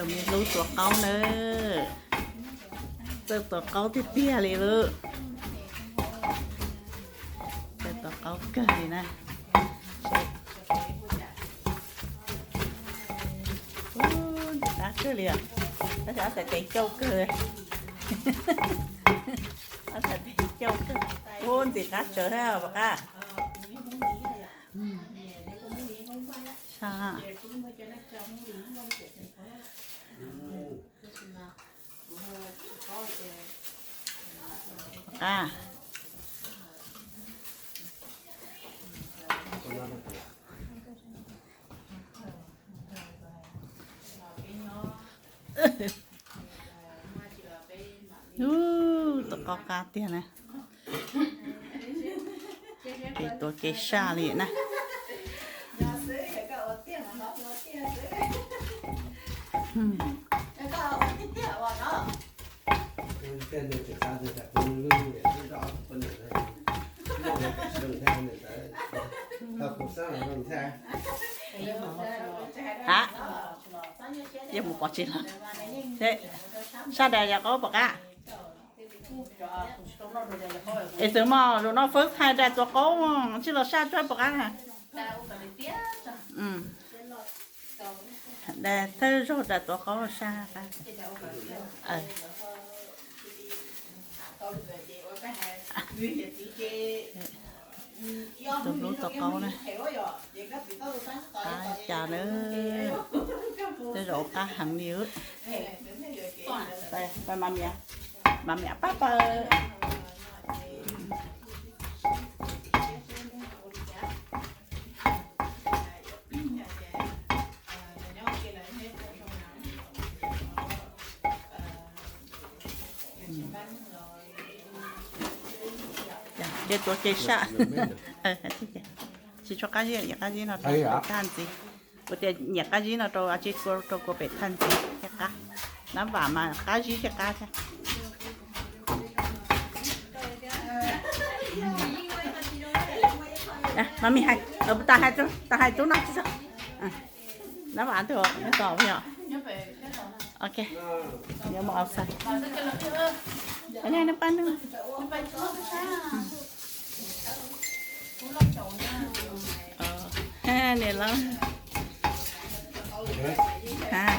Me lub tuav qaub na, txawj tuav qaub tiag tiag li lawm. Txawj tuav qaub kawg li na. Ntxim qab kawg li os. Tab sis ob txhais tes cauj kawg. Ob txhais tes cauj kawg. Ub, ntxim qab tsawv thiab pom qab. Pom qab. Ub, tuav qaub qab tiag na. Kev tuav kev saj li na. Ha, yeej mus pov tsis lawm. Saj das yog qaub pom qab. Es xwb mog, zaum no first time das tuav qaub, tsis los saj tsuag pom qab na. Das thawj zaug das tuav qaub saj. Tus hlub tuav qaub na. Qab cas na. Tej zaum qab heev li. Mas miam pab pawg. Ces tuav kev saj. Tsis tshua qab zib, nyiam qab zib no rau thaj ntxiv. Kuv tias nyiam qab zib no rau, tsis rau kua pem thaj ntxiv thiaj qab. Nab vam mas qab zib thiaj qab thiab. Mas mi hais, tas hais, tas hais tub no tsis txog. Nab vam tus nyob tos yom. Ok, nhớ một ao xanh. Ở đây nó bán nữa. Ờ. Ha, nè lắm. Ha.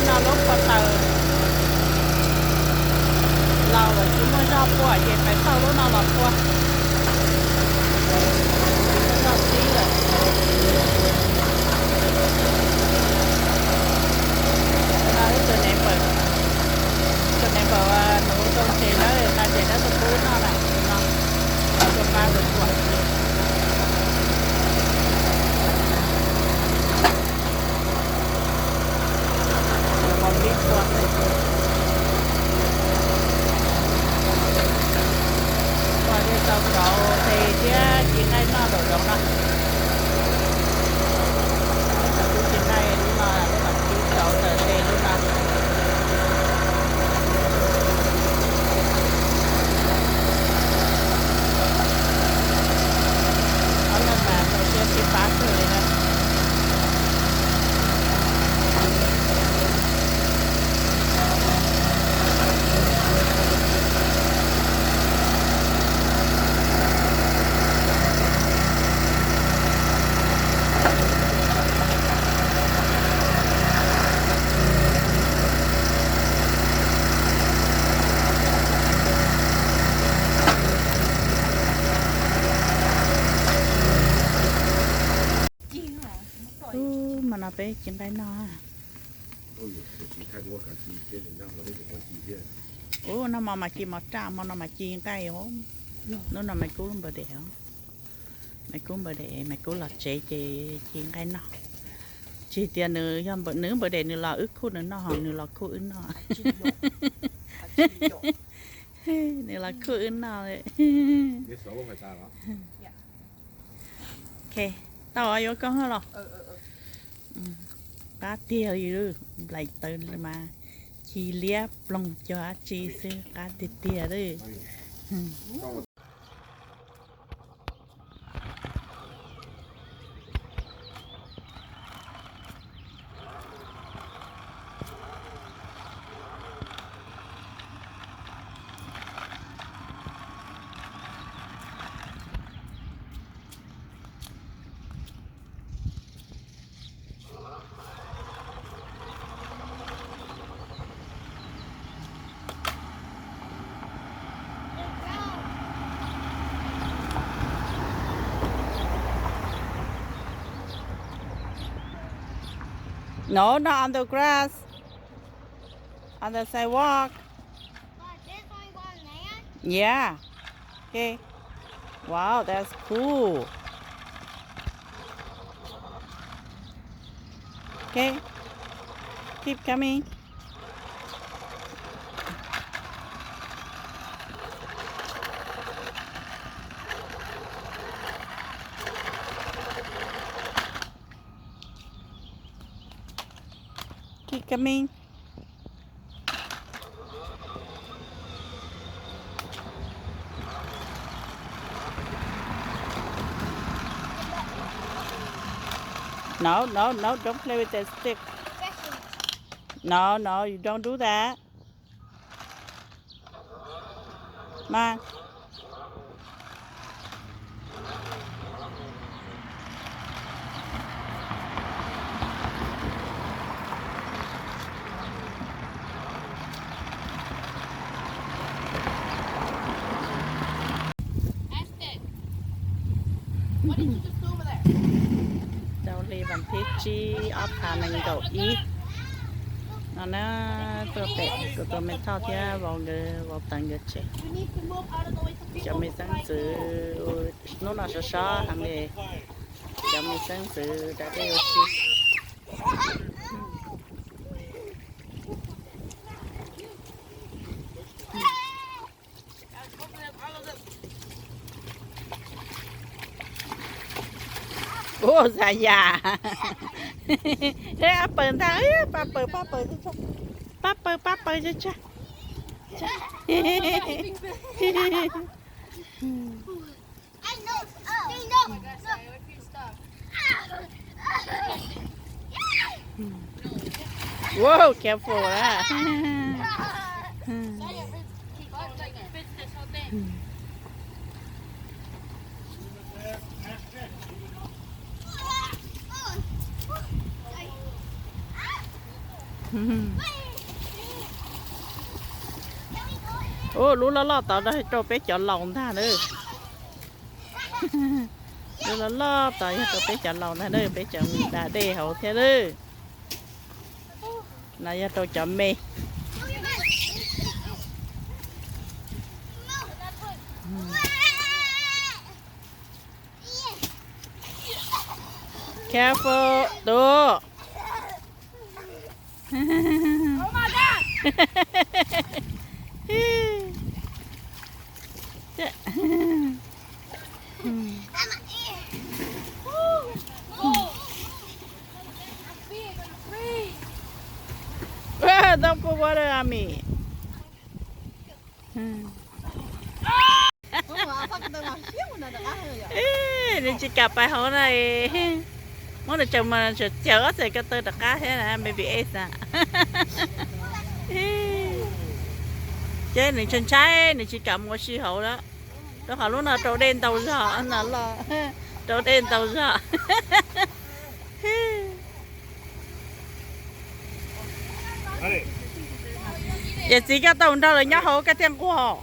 No lub ko taw laus lawm tsis muaj zog phua ces pais thauj lub no los phua. Tsis muaj zog txib lawm. No ib tug neighbor, ib tug neighbor nuv zoo tes dawb, nqa tes dawb tuaj pub noj na, no, rau pab rau puam. Mus pib phua xwb. Phua thiaj tau kauv tes thiab ci nqaij noj nraum zoov no. Lub no twb ci nqaij, lub no lub mam pib kauv ntawm tes lub no. Ob leeg mas txaus siab sib pab kawg li na. Ub, hmo no peb ci nqaij noj. Ub, noj hmo mas ci mov raj, hmo no mas ci nqaij os. Hnub no Maiv Kub lub birthday os. Maiv Kub birthday, Maiv Kub los tsev ces ci nqaij noj. Tsis tias nws yog nws birthday nws los wb cook nws noj, ho nws los cook wb noj. Nws los cook wb noj. Ok, tau yuav koj los. Qab tiag li, nplaim tawv mas Khi liab ploog cog dab tsi xwb qab tiag tiag lawm. No, not on the grass. On the sidewalk. Like this one going there? Yeah. Okay. Wow, that's cool. Okay. Keep coming. Keep coming. No, no, no, don't play with that stick. No, no, you don't do that. Mas. Rau hli vas thib tsib ob phav nees nkaum ib no na, tuaj pem kuv tus me thoj thiab vauv nkawd, vauv Teev nkawd tsev. Cov me xeeb ntxwv hnub no sov sov heev li, cov me xeeb ntxwv da dej ua si. Ua xas yas, pab paws ntag, pab paws, pab paws, pab paws, pab paws tsag tsag. Wow, careful na. Ua lub loj loj tod rau peb cov laus ntag na. Lub loj loj tod yog rau peb cov laus ntag na, peb cov da dej hauv thiab na. No yog rau cov me. Careful, tus. Don't put water on me. Nws tsis kam pais hauv na. Muab nws tsaws mas tseem txaws ob txhais ko taw rov qab thiab na, baby Ace na. Ces nws ntshai ntshai, nws tsis kam mus ua si hauv lawm. Rau qhov lub no rau dej ntau zog no los, rau dej ntau zog. Yawm txiv, koj tau nrog lawv nyob hauv koj thiaj nquag.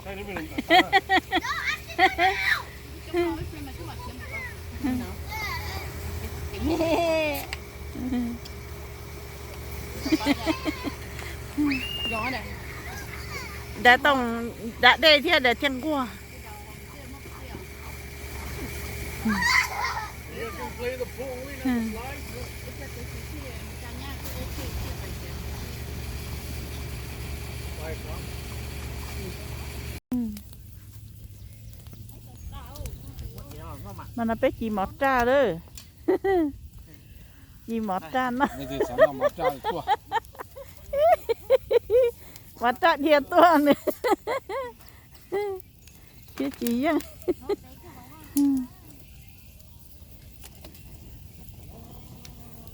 Dav toom, dav dej thiab dav thiaj nquag. Mas no peb ci mov raj lawm. Ci mov raj no. Mov raj dhia tuaj nws thiab tsis yeej.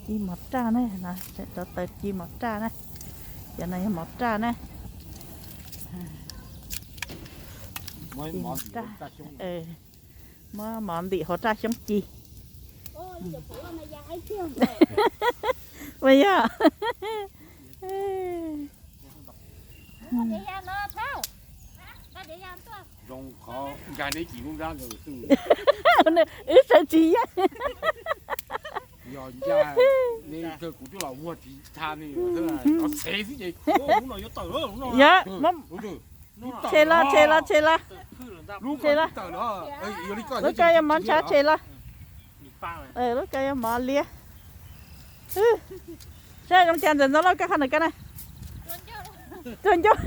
Ci mov raj na, rov taws ci mov raj na. Cov no yog mov raj na. Mov raj. Muab mov ntim hauv raj xyoob ci. Ua yog. Wb sawv tsis yeej. Yog, tshem los, tshem los, tshem los. Lub ko yog mov ntshav tshem los. Lub ko yog mov liab. Saib zoo cas ntxawm ntxoov lauj, koj qhov ntawm koj na. Tuag ncauj.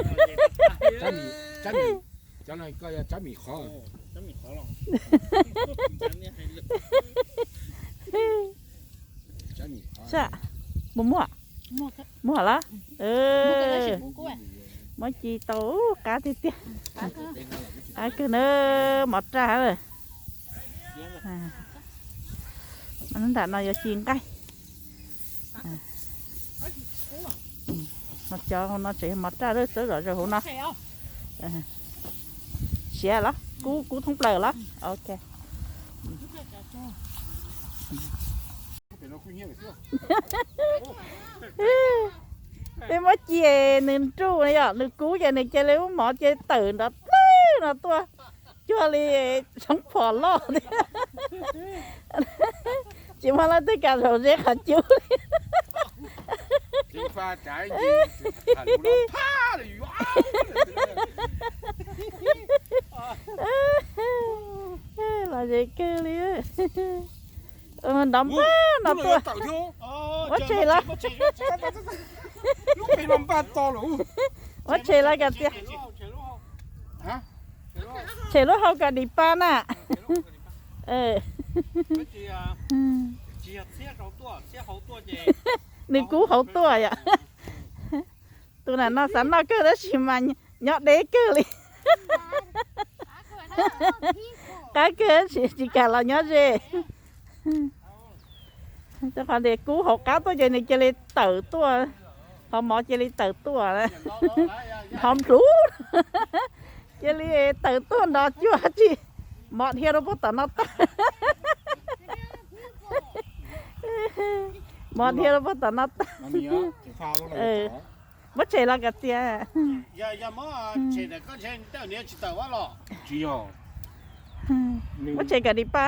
Saib, muaj muaj, muaj los. Muab ci tau, qab tiag tiag. Qab kawg na, mov raj. Nram no yog ci nqaij. Cov no tseem yog mov raj, txawb zom zaws hauv no. Siav los? Kub, kub thoob plaws los? Ok. Peb muab ci nws nruj na yom, nws kub ces nws cia li muab mov cia li tawm nrov dawb no tuaj, cuag li tshoob phom loj thiab. Tsis muaj leej twg kam zaum ze qhov cub li. Los ze kawg li. Nrov npag no tuaj. Muab tshem los. Muab tshem los kom tias. Tshem lub hau kom dim pa na. Nws kub hauv tuaj yom. Tus nam no xav noj kawg tab sis mas nyob deb kawg li. Qab kawg tsis kam los nyob ze. Rau qhov tias kub hauv qab tuaj ces nws cia li tawm tuaj, qhov mov cia li tawm tuaj, qhov plhuv cia li tawm tuaj nrov cuag tsi, mov dhia rau puag tom no tag. Mov dhia rau puag tom no tag. Muab tshem los kom tias. Muab tshem kom dim pa.